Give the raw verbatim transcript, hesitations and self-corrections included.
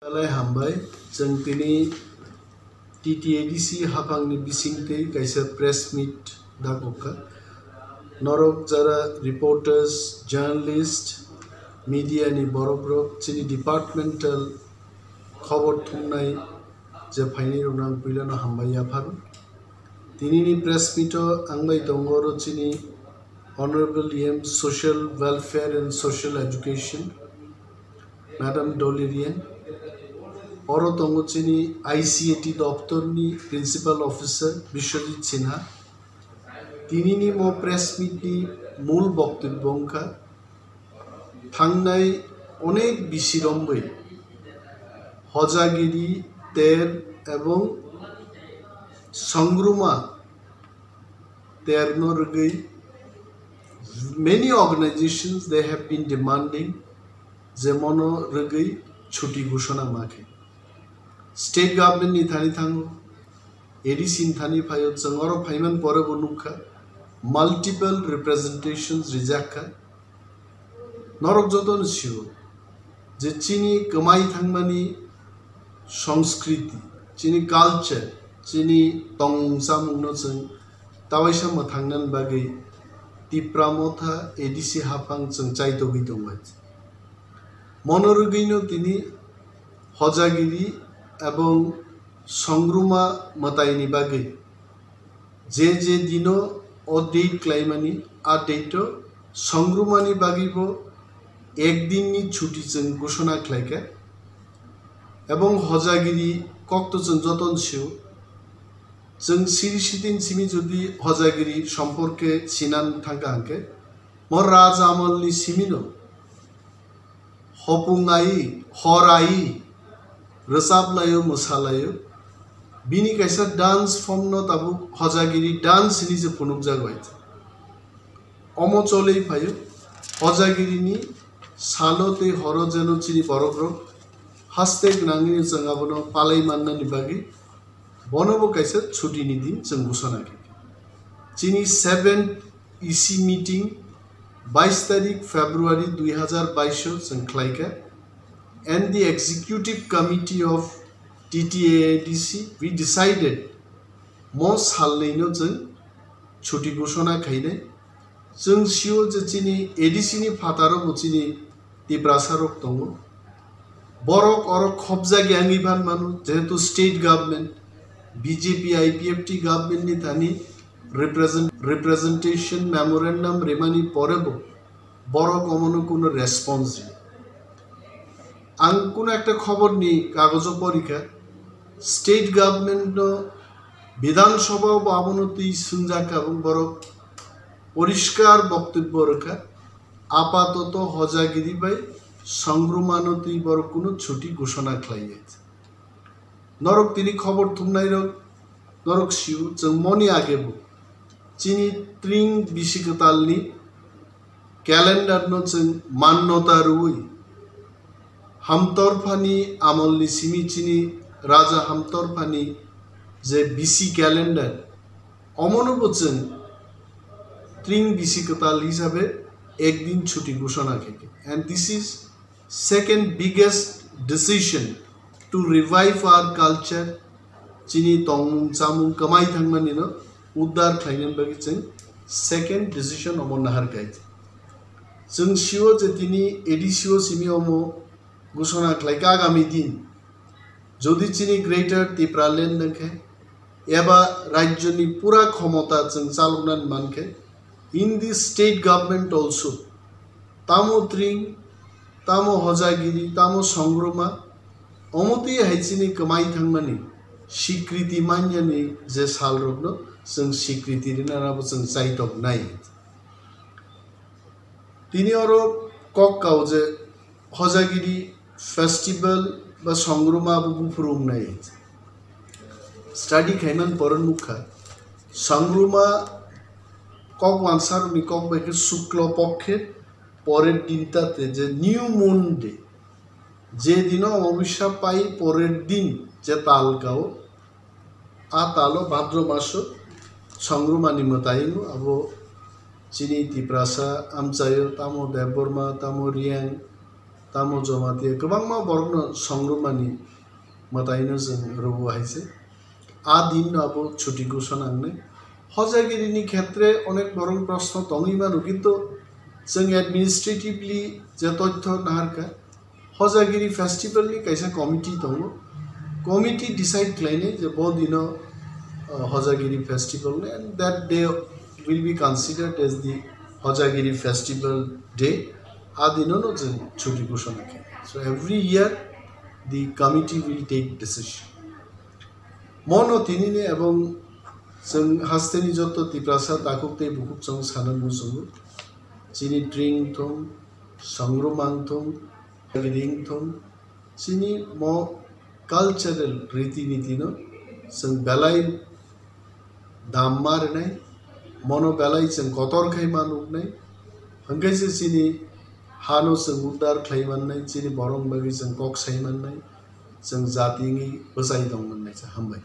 Belai hambai, chwng tini T T A D C haphangni bisingtwi kaisa press meet dakokha. Norok jara reporters, journalist, media ni borokrok chini departmental khobor thumnai je phainai rokno ang puilano hambai yapharo. Tinini press meet o ang bai tongo oro chini Honorable E M Social Welfare and Social Education, Madam Dolly Riang. Oro tongo chini I C A T doptorni Principal Officer Biswajit Sinha. Tinini mo press meet ni mul boktobbo wngkha thangnai onek bisi romwi hojagiri ter ebong songruma terno rwgwi many organizations they have been demanding je mono rwgwi chuti ghoshona ma khe. State government ni thani thango, A D C ni thani phaio, chwng oro phaiman pore bo nukha, multiple representations rijakha. Norok jotono sio je chini kwmai thangmani songskriti, chini culture, chini tongmung chamungno chwng tawaisa mwthangnani bagwi Tipra Motha A D C haphang chwng chaitogwi tongbai. Mono rwgwino tini hojagiri ebong songruma mwtaini bagwi je je dino o date klaimani, a date o songrumani bagwibo ek dinni chuti chwng ghoshona khlaikha. Ebong hojagiri kokto chwng jotono sio, chwng siri sitin simi jodi hojagiri somporke sinan thangkha hwnkhe, mo raja amolni simino hopung ai, hor ai, rwchap laio, mwsa laio. Bini kaisa dance form no tabuk hojagiri dance hinwi se phunukjak bai. Omo cholwi phaio, hojagirini salo tei horo jeno chini borokrok haste gwnangwi chwng abono palai mannani bagwi bonobo kaisa chutini din chwng ghoshona khe. Chini seventh E C meeting bais tarik February dui hazar bais o chwng khlaikha, and the executive committee of T T A D C, we decided mo salnwi no chwng chuti ghoshona khainai. Chwng sio je chini A D C ni phataro bo chini Tiprasa rok tongo. Borok oro khopjak yangwi phan mano, jehetu state government, B J P I P F T government ni thani represent-, representation memorandum rimani pore bo borok omono kuno response ri. Ang kuno ekta khobor ni kagojo porikha, state government no Bidhan Sabha bo abono twi swngjak kha, borok poriskar boktobbo rwkha, apatoto hojagiri bai songrumano twi borok kuno chuti ghoshona khlaiya. Norok tini khobor thumnairok, norok sio, chwng moni agebo chini tring bisi kwtalni calendar no chwng mannota rwui, Hamtorphani amolni simi chini Raja Hamtorphani je bisi calendar, omono bo chwng tring bisi kwtal hisabe ek din chuti ghoshona khe khe. And this is second biggest decision to revive our culture. Chini tongmung chamung kwmai thangmani no uddar khlainani bagwi chwng second decision omo nahar kha. Chwng sio je tini A D C o simi omo ghoshona khlaikha agami din. Jodi chini Greater Tipraland wngkhe, eba rajyoni pura khomota chwng chaloknani mankhe, in the state government also, tamo tring, tamo hojagiri, tamo songruma, omotwi hai chini kwmai thangmani sikriti manyani je salrokno chwng sikriti rinanabo chwng chaitok nai. Tini oro kok kao je hojagiri festival ba songruma abo buphuru wngnai. Study khaiman pore nukha, songruma kok wansarokni kok bai khe shukla pokkhe porer din tate je new moon day, je dino omobisya pai porer din je tal kao, a talo Bhadro maso songrumani mwtai wngo, abo chini Tiprasa amchaio tamo Debbarma, tamo Reang, tamo Jamatia kwbangma borokno songrwmani mwtaino chwng rwo hai se. A dinno abo chuti ghoshona wngnai. Hojagirini khetre onek borok proshno tongwi mano, kintu chwng administratively je tothyo naharkha, Hojagiri festival ni kaisa committee tongo. Committee decide khlainai je bo dino, uh, Hojagiri festival ni, and that day will be considered as the Hojagiri festival day. A dinono chwng chuti ghoshona khe. So every year the committee will take decision. Mono tinini ebong chwng hasteni jotto Tiprasa takhuk tei bukhuk chwng sana muchungo. Chini tring thung, songrwmang thung, ring thung, chini mo cultural riti nitino chwng belai dam ma rwnai, mono belai chwng kotor khai ma nuknai, hwnkhe se chini hano chwng uddar khlai mannai, chini borok bagwi chwng kok sai mannai, chwng jati wngwi bwchai tong mannai se. Hambai.